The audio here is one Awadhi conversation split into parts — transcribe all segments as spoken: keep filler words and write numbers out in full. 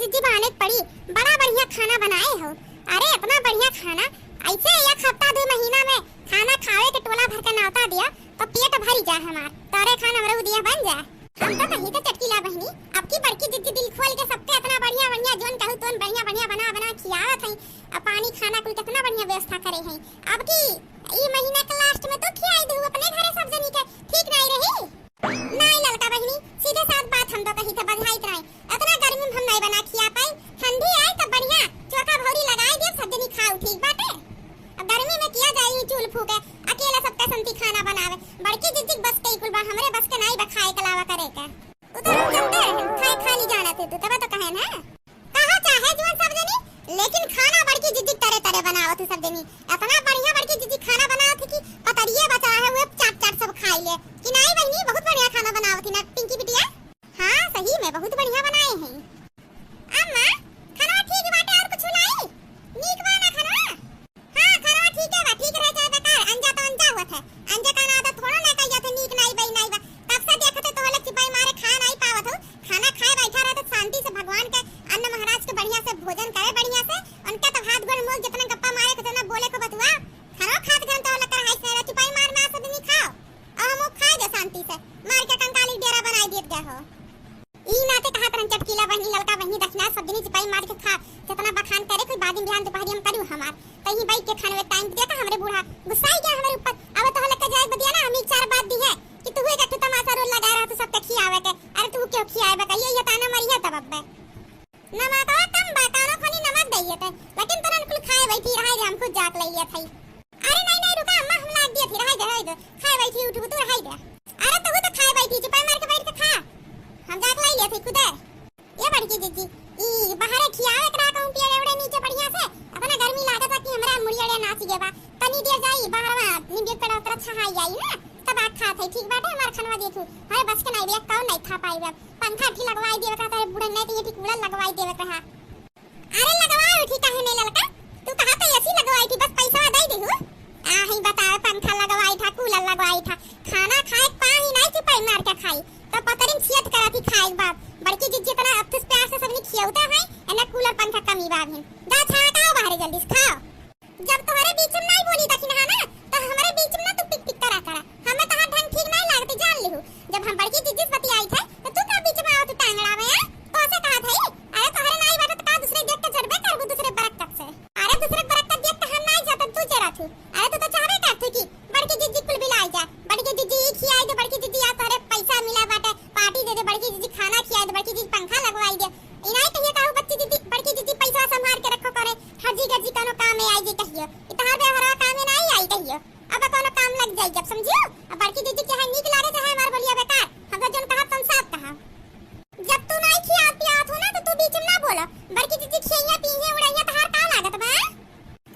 जिज्जी बहाने पड़ी, बड़ा बढ़िया खाना बनाए हो। अरे इतना बढ़िया खाना, ऐसे एक हफ्ता दो महीना में खाना खावे के टोला भर के नावता दिया तो पेट भरी जाए हमार। तोरे खान हमरो दिया बन जाए। हम तो कहीं तो चटकीला बहिनी, अब की बड़की जिज्जी दिल खोल के सबके इतना बढ़िया बढ़िया जोन कहू तोन बढ़िया बढ़िया बना बना खियावत हई। अब पानी खाना कुल कितना बढ़िया व्यवस्था करे हई। अब की ई महीना के लास्ट में तो खियाई दू अपने घरे सब जनी के, ठीक नहीं रही? नहीं ललका बहिनी, सीधे साथ बात हम तो कही थे, बधाई कराई। इतना गर्मी में हम नहीं बना खिया पाई, ठंडी आई तो बढ़िया चोखा भौरी लगाई दिया, सब जनी खाऊ, ठीक बाटे? अब गर्मी में किया जाई चूल फूके, अकेला सबका संती खाना बनावे। बड़की जिज्जी बस के कुल बा, हमरे बस के नहीं बा खाए के अलावा करे के। उ तो हम जनते रहे, खाए खाली जाना थे तू, तब तो कहे ना। कहा चाहे जुआन सब जनी, लेकिन खाना बड़की जिज्जी तरे तरे बनावत हूँ सब जनी। इतना बढ़िया बड़की जिज्जी खाना बनावत है कि पतरिये बचा है, वे चाट चाट सब खाई ले। कि नाई बहिनी, बहुत बढ़िया खाना बनावत है ना पिंकी बिटिया? हाँ, सही में बहुत बढ़िया बनाए हैं। अम्मा, खाना ठीक बाटे और कुछ लाई? नीक बा ना खाना? हाँ, खाना ठीक है बा, ठीक रहे चाहे बेकार, अंजा तो अंजा हुआ थे। अंजा का ना आदत थोड़ा ना कहिया थे, नीक नाई बई नाई बा। कब से देखते तो हले चिपाई मारे खा नाई पावत हो। खाना खाए बैठा रहे तो शांति से भगवान के अन्न महाराज के बढ़िया से भोजन करे, बढ़िया से। उनके तो हाथ गोड़ मोल जितना गप्पा मारे के, जितना बोले को बतुआ। खाना खात घन तो हले कर हाइस नहीं, चिपाई मार मार सब नहीं खाओ। और हम खाए दे शांति से, मार के कंकाली डेरा बनाई दिए गए हो। ई नाते कहा तरन चटकीला बहिनी, ललका बहिनी, दक्षिणा सब जनी चिपाई मार के खा, जितना बखान करे कोई बादिन बिहान दुपहरी हम करू हमार। तही बाई के खानवे टाइम दिया का हमरे बूढ़ा गुस्साई गया हमरे ऊपर। अब तो हलक के जाए बदिया ना, हम ई चार बात दी है कि तू एक ठो तमाशा रोल लगा रहा, तू सबके खियावे के। अरे तू क्यों खियावे का? ये, ये ताना मरिया तब अब्बे। नमकवा कम बा, कानो खानी नमक दइए थे, लेकिन तरन कुल खाए बैठी रहा जे हम खुद जाके लइए थे। अरे नहीं, नहीं, रुका अम्मा, हम लाग दिए थे, रहाई दे, रहाई दे। खाए बैठी उठबू तू, रहाई दे। अरे तू तो खाए बैठी, चुपाई मार के बैठ के खा। हम जाके लाई लिए थे खुदे। ये बड़की जिज्जी, ई बाहरे खियावे एकरा कहूँ पिए उड़े नीचे बढ़िया से। अपना गर्मी लागत है कि हमरा मुड़िया उड़िया नाच गए बा। तनी देर जाई बाहर में, निम्बे पेड़ा उतरा छहाई आई ना, तब आ खात है। ठीक बाटे, हमार खनवा देखू। अरे बस के नहीं भैया, कौन नहीं खा पाई अब। पंखा ठीक लगवाई देवे का, तेरे बूढ़े नहीं तो ये ठीक कूलर लगवाई देवे का। अरे लगवाए उठी काहे नहीं ललका? तू कहा तो एसी लगवाई थी, बस पैसा दे देहू। आ ही बतावे, पंखा लगवाई था, कूलर लगवाई था, खाना खाए पा ही नहीं कि पाई मार के खाई, तो पतरिन छियत करा थी खाए के बाद। बड़की जिज्जी इतना अफसोस प्यार से सबने खियौता है, एने कूलर पंखा कमी बाभिन। जा छाटाओ बाहरे जल्दी से खाओ। जब तोहरे बीच में नहीं बोली दखिनहा ना, तो हमरे बीच में ना तू पिक पिक करा करा। हमें तोहार ढंग ठीक नहीं लागते, जान लिहू। जब हम बड़की जिज्जी से बतियाई थे, तो तू का बीच में आवत टांगड़ा में, हैं? तो ऐसे कहा थे, अरे तोहरे नाई बाटे तो का दूसरे देख के जरबे करबू दूसरे बरकत से। अरे दूसरे बरकत देख के हम नाई जाते, तू जरा थू। अरे तू तो चाहबे करते कि बड़की जिज्जी कुल बिलाई जा, बड़की जिज्जी ई खियाई दे, बड़की जिज्जी या तोहरे पैसा मिला बाटे, पार्टी दे दे, बड़की जिज्जी खाना खियाई दे, बड़की जिज्जी पंखा लगवाई दे। इनाई कहियो कहू बच्ची जिज्जी, बड़की जिज्जी पैसा संभाल के रखो करे, हर जी गजी कोनो काम में आई जी कहियो। ई तोहार व्यवहार काम में नहीं आई कहियो। अब कोनो काम लग जाई जब, समझियो? अब बड़की जिज्जी चाहे नीक लागे, चाहे हमार बोलिया बेकार, हम तो जन कहब तन साफ कहा। जब तू नहीं खिया पियात हो ना, तो तू बीच में ना बोलो। बड़की जिज्जी खियइया, पीहे, उड़इया, तोहार का लागत बा?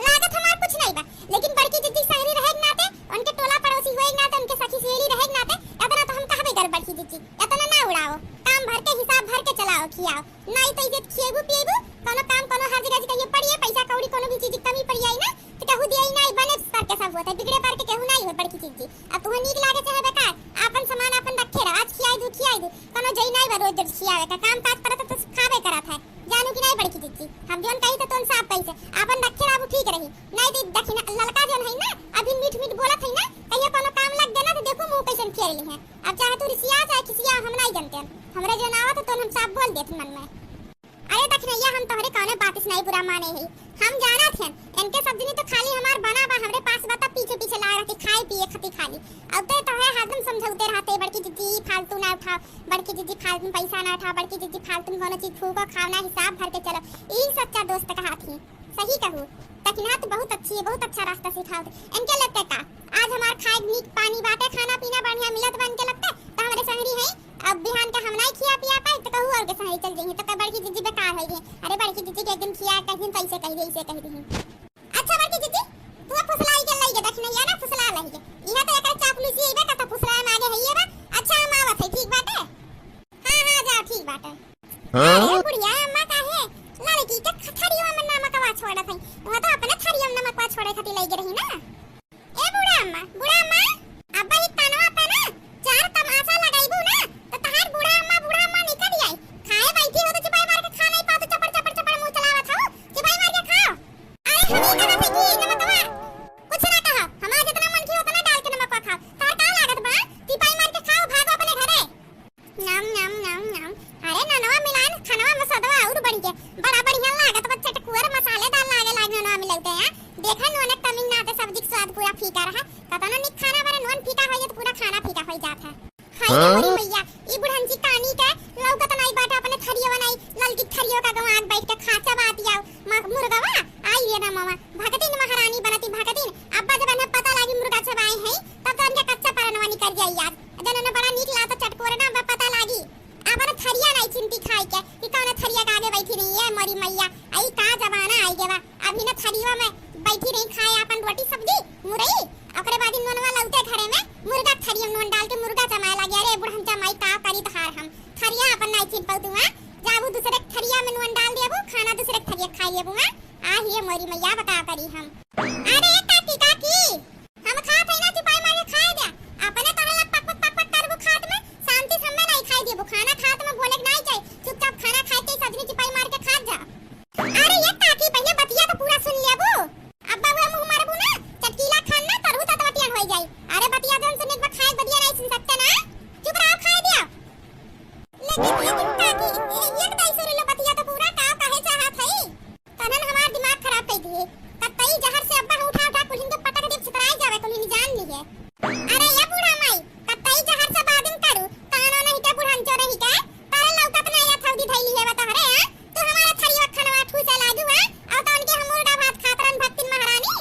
लागत हमार कुछ नहीं बा, लेकिन बड़की जिज्जी सहरी रहे के नाते, उनके टोला पड़ोसी होए के नाते, उनके सखी सहेली रहे के नाते, इतना तो हम कहबे कर बड़की जिज्जी, इतना ना उड़ाओ, काम भर के, हिसाब भर के चलाओ, खियाओ। नहीं तो इज्जत खिएबू पिएबू, कोनो काम, कोनो हर जगह से कहिए पड़िए, पैसा कौड़ी कोनो भी चीज की कमी पड़ जाई ना, तो केहू दिए ही नहीं, बने पर के सब होत है, बिगड़े पर के केहू नहीं होत बड़की जिज्जी। अब तुहे नीक लागे चाहे बेकार, आपन सामान आपन रखे रह, आज खियाई दू, खियाई दू, कोनो जई नहीं बा रोज रोज खियावे का, काम काज परत तो खाबे करत है, जानू कि नहीं बड़की जिज्जी, हम जोन कही तो तोन साफ कही से, आपन रखे रहबू ठीक रही, नहीं तो दखिना ललका जोन है ना, अभी मीठ मीठ बोलत है ना, कहियो कोनो काम लग गए ना तो देखू मुंह कैसन फेर ली है। अब चाहे तू रिसिया चाहे खिसिया, हम नहीं जानते, हमरे जोन आवत है तोन हम साफ बोल देत मन में। अरे दखिनैया, हम तोहरे कौने बात से नहीं बुरा माने ही। हम जानत हन, इनके सब जनी तो खाली हमार बना बा, हमरे पास बा, तब पीछे पीछे लाग रहती खाए पिए खती खाली। अब ते तोहरे हरदम समझौते रहते, बड़की जिज्जी फालतू ना उठाओ, बड़की जिज्जी फालतू पैसा ना उठाओ, बड़की जिज्जी फालतू कोनो चीज फूको खाओ ना, हिसाब भर के चलो। ई सच्चा दोस्त कहा थी, सही कहू। दखिना तो बहुत अच्छी है, बहुत अच्छा रास्ता सिखाओ थे। इनके लगते का आज हमार खाए नीक पानी बाटे, खाना पीना बढ़िया मिलत बा इनके लगते, तो हमरे संगरी है। अब बिहान का हम नहीं खिया पिया पाई तो कहू और के संगे चल जाइए, तो कह बड़की जिज्जी बेकार हो गई। अरे बड़की जिज्जी के एक दिन खिया, एक दिन तो ऐसे कह दी, ऐसे कह दी। अच्छा बड़की जिज्जी, तू अब फुसलाई के लाई के दखिनैया ना, फुसला लाई के। यह तो एक चापलूसी है बे, कथा फुसला में आगे है ये बा। अच्छा हम आवत है, ठीक बाटे? हाँ हाँ जाओ, ठीक बाटे। हाँ? अरे बुढ़िया अम्मा काहे लड़की के थ-, थरिया में नमकवा छोड़त है? वह तो अपने थरिया में नमकवा छोड़े खातिर लाई के रही ना। ए बूढ़ा अम्मा, बूढ़ा अम्मा, अब ई कानवा पे ना चार तमाचा लगाइबू ना, तो तहार बूढ़ा अम्मा, बूढ़ा अम्मा निकल आई। खाए बैठी हो तो चुपाई मार के खा नहीं पाओ, तो चिंटी खाए के कि कौन थरिया के आगे बैठी रही है मोरी मैया। आई का जमाना आई गवा। अभी ना थरिया में बैठी रही खाए अपन रोटी सब्जी मुरई, ओकरे बाद नोनवा लौटे घरे में मुर्गा थरिया में नोन डाल के मुर्गा चमाए लगे। अरे बुढ़न चमाई का करी तहार हम थरिया अपन नहीं चिन पाऊ तू, हाँ? जाबू दूसरे के थरिया में नोन डाल देबू, खाना दूसरे के थरिया खाई लेबू, हाँ? आ ही है मोरी मैया बता करी हम। अरे काकी काकी, हम खात हई ना, चुपाई मार के खाए द्या। अपने तोहरे ला पक पक पक पक करबू खात में, शांति से हमें नहीं खाए देबू। खाना खात में बोले के नहीं चाही, चुपचाप खाना खाए के सजनी चुपाई मार के खात जा। अरे ये काकी, पहिले बतिया तो पूरा सुन लेबू। अब बउआ मुंह मारबू ना, चटकीला खान ना तरहू ततवटियन होई जाई। अरे बतिया जौन सुने के बा खाए बदिया नहीं सुन सकते ना, चुप रहो खाए दिया। लेकिन लेकिन काकी, ए, एक दाई सुन लो बतिया तो पूरा, का कहे चाहत हई? तनन हमार दिमाग खराब कर दिए। कतई जहर से अब्बा हम उठा उठा कुल्हिन के पटक देब, छितराई जावे कुल्हिन जान लिए। अरे ये बूढ़ा माई, कतई जहर से बादिन करू, कानो नहीं के बुढ़ंचो नहीं के, तारे लौकत नहीं या थौदी धैली है बता रे, हाँ? तू हमारे थरिया खनवा ठूसे लागू है, और तो उनके हम मुर्गा भात खात रहन भक्तिन महारानी।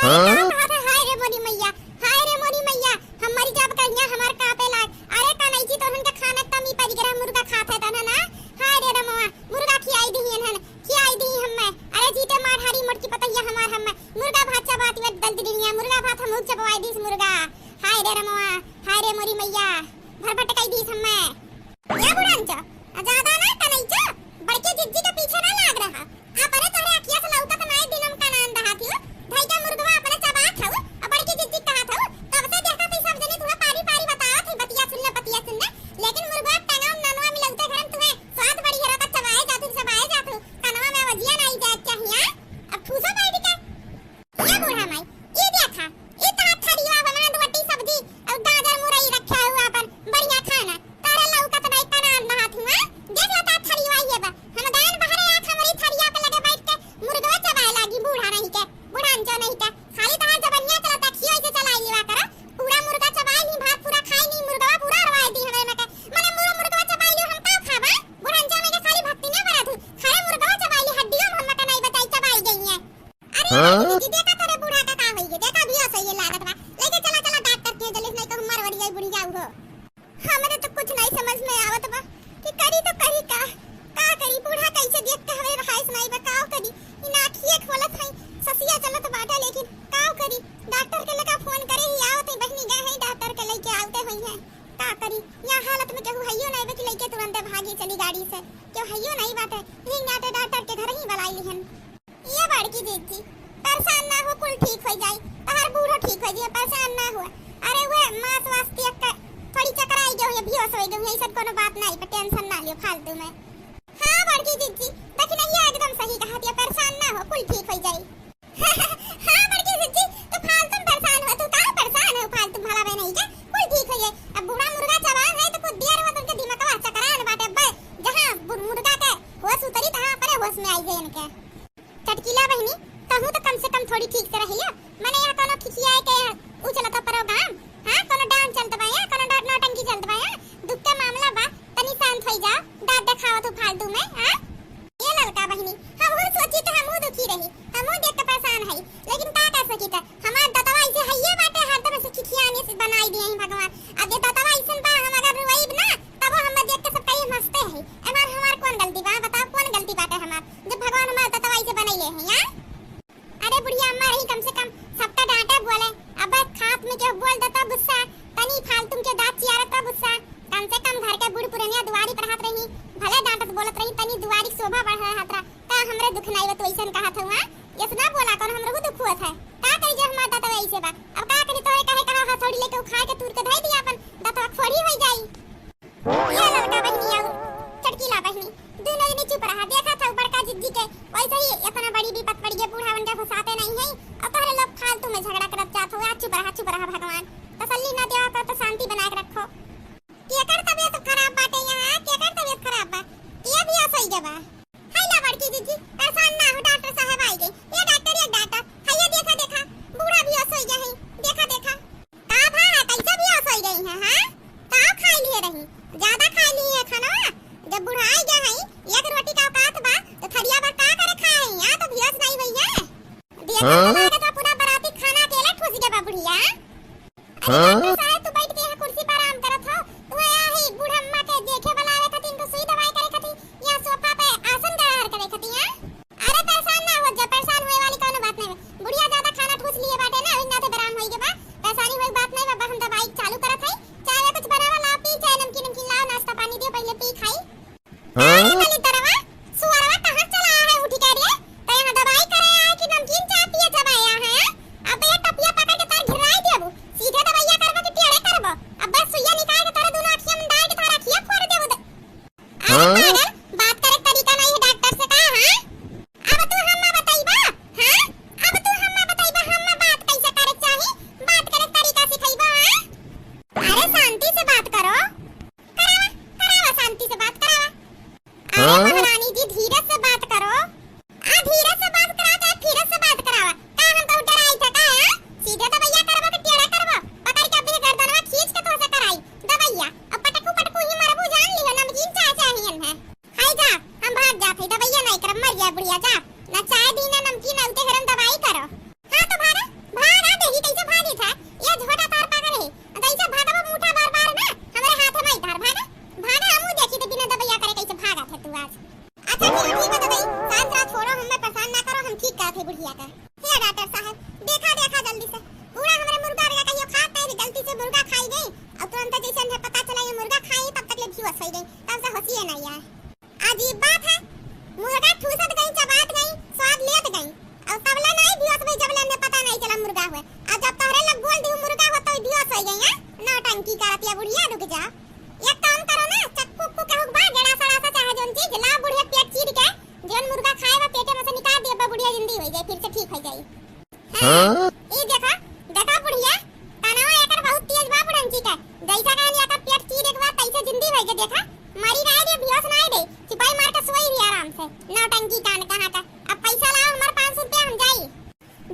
हाँ? का कहत है, हाय रे मोरी मैया, हाय रे मोरी मैया, हम मरी जाब कहिया हमार कांपे लाग। अरे कनैची तोहन के खाना कमी पड़ गया, मुर्गा खात है तनन ना। हाय रे रमवा, मुर्गा खियाई दी इन्हन, खियाई दी हमें। अरे जीते मार हारी मोटकी पतैया हमार हमें। मुर्गा भात चबाती में दल दुनिया, मुर्गा भात हम चबवाई दीस मुर्गा। हाय रे रमवा, हाय रे मोरी मैया, भरभट कई दीस हमें। ए बुढ़ंचो, आ ज्यादा ना कनैचो, बड़के जिज्जी के पीछे ना लाग रहा। अपने तोहरे अखिया से लौकत नाई दिनम का नाम दहात हियो, धई के मुर्गवा अपने चबात हऊ, आ बड़की जिज्जी कहत हऊ, तब से देखत ही सब जने तुहे पारी पारी बतावत ही, बतिया सुन ले, बतिया सुन ले, लेकिन मुर्गवा टंगवा ननवा मिलौते घरन तुहे स्वाद बड़ी हरा त चबाए जात ही, चबाए जात हऊ, कनवा में आवाजिया नाई जाए चाहिए। अब ठूसा बैठ के ए बूढ़ा माई, ई देखा, ई तहार थरिया बा, मांद रोटी सब्जी और गाजर मुरई रखे हुआ अपन बढ़िया खाना। तारे लौकत नहीं कनान नहात हुआ। देख लो तहार थरिया ये बा। हम गैन बहरे आत हमरी थरिया के लगे बैठ के मुर्गवा चबाए लागी बूढ़ा नहीं के, बुढ़ांचो नहीं के। खाली तहार जबनिया चलत अखियो ऐसे चलाई लेवा करा। पूरा मुर्गा चबाई ली, भात पूरा खाई ली, मुर्गवा पूरा अरवाई दी हमें मके। मने मुर्गा मुर्गवा चबाई ली, हम का खाबा? बुढ़ांचो नहीं के खाली भक्ति ना बरा दू। खाली मुर्गवा चबाई ली, हड्डियों में हम मके नहीं बचाई, चबाई गई है। अरे हाँ? दीदी, देखा तोरे बूढ़ा का का होई गे, देखा बेहोश होई गे लागत बा। लेके चला, चला डॉक्टर के, जल्दी से नहीं तो मर वरिया बुढ़िया हो। हमरे तो कुछ नहीं समझ में आवत बा कि करी तो करी का, का करी? बूढ़ा कैसे देख के हवे भाई सुनाई बा, का करी? ई नाखिए खोलत हई, ससिया चलत बाटे, लेकिन का करी? डॉक्टर के लगा फोन करे ही आवत है, बहिनी गए हैं डॉक्टर के लेके आवते हुई हैं। का करी? यहाँ हालत में केहू हइयो नहीं बा कि लेके तुरंते भागी चली गाड़ी से, केहू हइयो नहीं बाटे। यही नाटे डॉक्टर के घर ही बुलाई लिहन। ये बड़की जीजी, परेशान ना हो, कुल ठीक हो जाई, तोहर बूढ़ो ठीक हो जाई, परेशान ना हो। अरे वे मांस वास देख के थोड़ी चकराई गई है, बेहोश हो गई है, ऐसा कोनो बात नहीं, पर टेंशन ना लियो फालतू में। हाँ बड़की जीजी, देखी नहीं ये एकदम सही कहा दिया, परेशान ना हो, कुल ठीक हो जाई। हाँ बड़की जीजी, तू फालतू में परेशान हो, तू का परेशान हो फालतू, भला बे नहीं के, कुल ठीक हो जाई। अब बूढ़ा मुर्गा जवान है तो कुछ देर में तुमके दिमाग चकरान बाटे, अब जहाँ बु-, मुर्गा के होश उतरी तहाँ अपने होश में आई जाए इनके। चटकीला बहिनी, तहू तो कम से कम थोड़ी ठीक से रहिया। मने यहाँ कोनो खिखियाए के उछलत प्रोग्राम, हाँ, कोनो डांस चलत बा यहाँ, कोनो डा-, नौटंकी चलत बा यहाँ, दुख के मामला बा, तनी शांत होई जाओ, दांत देखावत हो फालतू में, हाँ? ये ललका बहिनी, हमहू सोची तो हमहू दुखी रही, हमहू देख के परेशान हई, लेकिन का कर सकी त? हमार दतवा ऐसे हइये बाटे, हरदम ऐसे खिखियाने से बनाई दिए हैं भगवान। अब ये दतवा ऐसन बा, हम अगर रोइब ना, तबो हमें देख के सब कहीं हंसते हैं। एमार हमार कौन गलती बा? बताओ, कौन गलती बाटे हमार, जब भगवान हमार दतवा ऐसे बनैले हैं, हाँ? अरे बुढ़िया अम्मा रही, कम से कम सबका डांटे बोले। अब खात में केहू बोल देता गुस्सा, तनी फालतू के दांत चियारत का गुस्सा। कम से कम घर के बूढ़ पुरनिया दुआरी पर हाथ रही, भले डांटत बोलत रही, तनी दुआरी शोभा बढ़ रहा हाथ रहा। का हमरे दुख नाई बा, तू ऐसन कहत हऊ, हाँ? ऐसे ना बोला कर, हमरो दुख होत है। का करी जे हमार दतवा ऐसे बा? अब का करी, तोरे कहे कहा हथौड़ी लेके उखाड़ के तूर के धई दिया, अपन दतवा फोड़ी होई जाई। ये ललका बहिनी और चटकीला बहिनी, दोनों जनी चुप रहा। देखा था बड़का जिज्जी के, वैसे ही इतना बड़ी विपत पड़ गई, बूढ़ा उनके घुसाते नहीं है, और तोहरे लोग फालतू में झगड़ा करत जात हो। चुप रहा, चुप रहा, भगवान तसल्ली ना देवा कर तो शांति बना के रखो। केकर तबीयत खराब बाटे यहाँ? केकर तबीयत खराब बा? ये भी असोई के बा। हाय ला बड़की जीजी, परेशान ना हो, डॉक्टर साहब आई गए। ये डॉक्टर, ये डॉक्टर, हाय ये देखा, देखा, बूढ़ा भी असोई गया है, देखा, देखा। का भा, कैसे भी असोई गई है, हाँ? का खाई लिए रही? ज्यादा खाई लिए है खाना? जब बुढ़ाई गया है, एक रोटी का औकात बा, तो थरिया भर का करे खाए हैं? यहाँ तो भी अस नहीं हुई है। देखा हाँ? तो लागत बा पूरा बराती खाना अकेले ठूस गया बा बुढ़िया। अरे हाँ? डॉक्टर साहब, तू बैठ के यहाँ कुर्सी पर आराम करत हो, तू यहाँ ही बूढ़ा अम्मा के देखे वाला आवे खातिर इनको सुई दवा हाँ? अरे दलिद्दरवा, सुअरवा कहाँ चला आया है उठी के रे? तो यहाँ दवाई करे आया कि नमकीन चाय पिए जब आया है? अब ये टपिया पकड़ के तार घिराई देबू। सीधे दवाइया करबो कि टेढ़े करबो? अब बस सुइया निकाल के तोरे दोनों अखिया में डाल के तोरा अखिया फोड़ देबू। अरे हाँ? पागल, बात करे के तरीका नहीं है डॉक्टर से का, हाँ? अब तू हम्मा बतइबा, हाँ? अब तू हम्मा बतइबा, हम्मा बात कैसे करे के चाही? बात करे के तरीका सिखइबा, हाँ? अरे शांति से बात करो। करावा, करावा, शांति से बात करावा। अरे हाँ? महारानी जी, धीरज से बात करो। आ, धीरज से बात करावा, चाहे धीरज से बात करावा। का हम कहूँ डराई था का, हाँ? सीधे दवैया करबो कि टेढ़ा करबो? पकड़ के अभी गर्दनवा खींच के तोहसे कराई दवैया। अब पटकू पटकू ही मरबू, जान लिहो, नमकीन चाय चाहिए है। हाय जा, हम भाग जात हई, दवैया नहीं करब, मर जा बुढ़िया, जा। ना चाय दी, ना नमकीन, आउते घरन दवाई करो। हाँ तो भागा, भागा, देखी कैसे भागी था। ये झोटा तार पागल है। कैसे भागबो मुठा बार बार ना, हमरे हाथ में धर, भागा, भागा, हमू देखी तो बिना दवैया करे कैसे भागा था तू आज। अच्छा ठीक, ठीक है दवाई, शांत रह, छोड़ो, हमें परेशान ना करो, हम ठीक करत है बुढ़िया का। हे डॉक्टर साहब, देखा, देखा जल्दी से, पूरा हमरे मुर्गा का कहियो खात है, गलती से मुर्गा खाई गई, और तुरंत जैसे इन्हें पता चला ये मुर्गा खाई, तब तक ले बेहोश हो गई, तब से होशिए नहीं है। अजीब बात है, मुर्गा ठूसत गई, चबात गई, स्वाद लेत गई, और तबले नहीं बेहोश भई, जबले इन्हें पता नहीं चला मुर्गा हुए। और जब तोहरे लोग बोल दी मुर्गा हो, तो बेहोश हो गई, हैं? नौटंकी करत या बुढ़िया, रुक जा। एक काम करो ना, चक्कू उक्कू केहू के बा, गेड़ा सड़ा सा चाहे जौन चीज, ला बुढ़िया पेट चीर के, जौन मुर्गा खाए बा, पेटे में से निकाल दिए बा, बुढ़िया जिंदी हो जाए, फिर से ठीक हो जाए। हाँ? हाँ? ई देखा, देखा बुढ़िया, कानवा एकर बहुत तेज बा बुढ़न जी के। जैसा कहनी एकर पेट चीर एक बार तैसे जिंदी होई के देखा, मरी नाई दे, बेहोश नाई दे, चिपाई मार के सोई भी आराम से। नौटंकी कान कहाँ का। अब पैसा लाओ हमार पाँच सौ रुपया, हम जाई।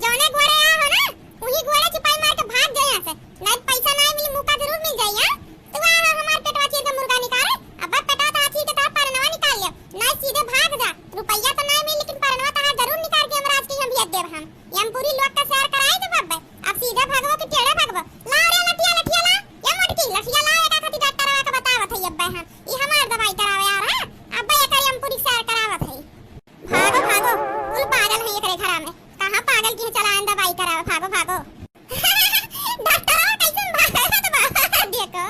जौने गोड़े आ हो ना, उही गोड़े चिपाई मार के भाग जाए यहाँ से। नहीं पैसा नाई मिली, मौका जरूर मिल जाई, हाँ? तू आ हो हमार पेटवा चीर के मुर्गा निकाले, अब पेटवा तो चीर के तोहार परनवा निकाल लेब। नहीं सीधे भाग जा, रुपया तो नाई मिली, लेकिन परनवा तोहार जरूर निकाल के यमराज के यहाँ भेज देब हम। यमपुरी लोग का सैर कराई देब अब्बे। अब सीधे भगबो कि टेढ़े भगबो? लाओ रे लठिया, लठिया ला। ये मोटकी, लठिया ला, एका खातिर डॉक्टरवा के बतावत है अब्बे हम। ई हमार दवाई करावे आ रहा, अब्बे एकर यमपुरी सैर करावत है। भागो, भागो, कुल पागल है एकरे घरा में। कहाँ पागल की चला आन दवाई करावे, भागो, भागो। डॉक्टरवा कैसन भागत बा, देखो।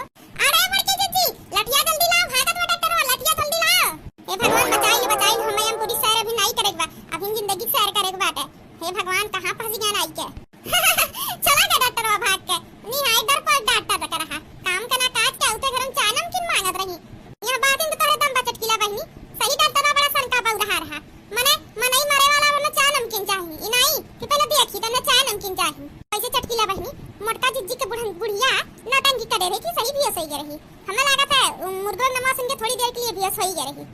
अरे बड़की जिज्जी, लठिया जल्दी लाओ, भागत बा डॉक्टरवा, लठिया जल्दी लाओ। हे भगवान, बचाई ले, बचाई ले, हमें यमपुरी सैर अभी नाई करे के बा, अभी जिंदगी सैर करे के बाटे। हे भगवान, कहाँ फंस गया नाई के। चला गया डॉक्टरवा भाग के। निहाय डरपोक डॉक्टर रहा। काम के ना काज के, आउते घरन चाय नमकीन मांगत रही। यहाँ बातिन तो तोहरे दम बा चटकीला बहिनी। सही डॉक्टरवा बड़ा सनका बौरहा रहा। मने मनई मरे वाला में चाय नमकीन चाही। ई नाई कि पहले देखी तने चाय नमकीन चाही। वैसे चटकीला बहिनी, मोटका जिज्जी के बुढ़न-, बुढ़िया नौटंकी करे रही कि सही बेहोश होई गए रही। हमें लागत है, उ, मुर्गो नमवा सुन के थोड़ी देर के लिए बेहोश होई गए रही।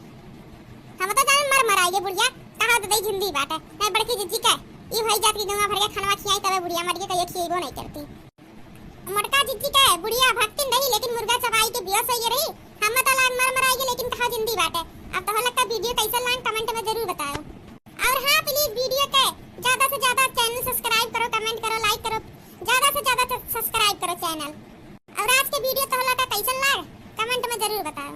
हम तो जाने मर मराई गे बुढ़िया, कहा तो दई जिंदी बाटे। नहीं बड़की जिज्जी के, ई होई जात की गंगा भर के खानवा खियाई, तबे बुढ़िया मर के कहियो खियेबो नहीं करती। मोटका जिज्जी के बुढ़िया भक्तिन रही, लेकिन मुर्गा चबाई के बेहोश होई रही। हम तो लाग मर मराई गे, लेकिन कहा जिंदी बाटे। अब तोहर लोग का video कैसन लाग, comment में जरूर बताओ। और हाँ, please video के ज्यादा से ज्यादा channel subscribe करो, comment करो, like करो, ज्यादा से ज्यादा subscribe करो channel। और आज के video तोहर लोग का कैसन लाग, comment में जरूर बताओ।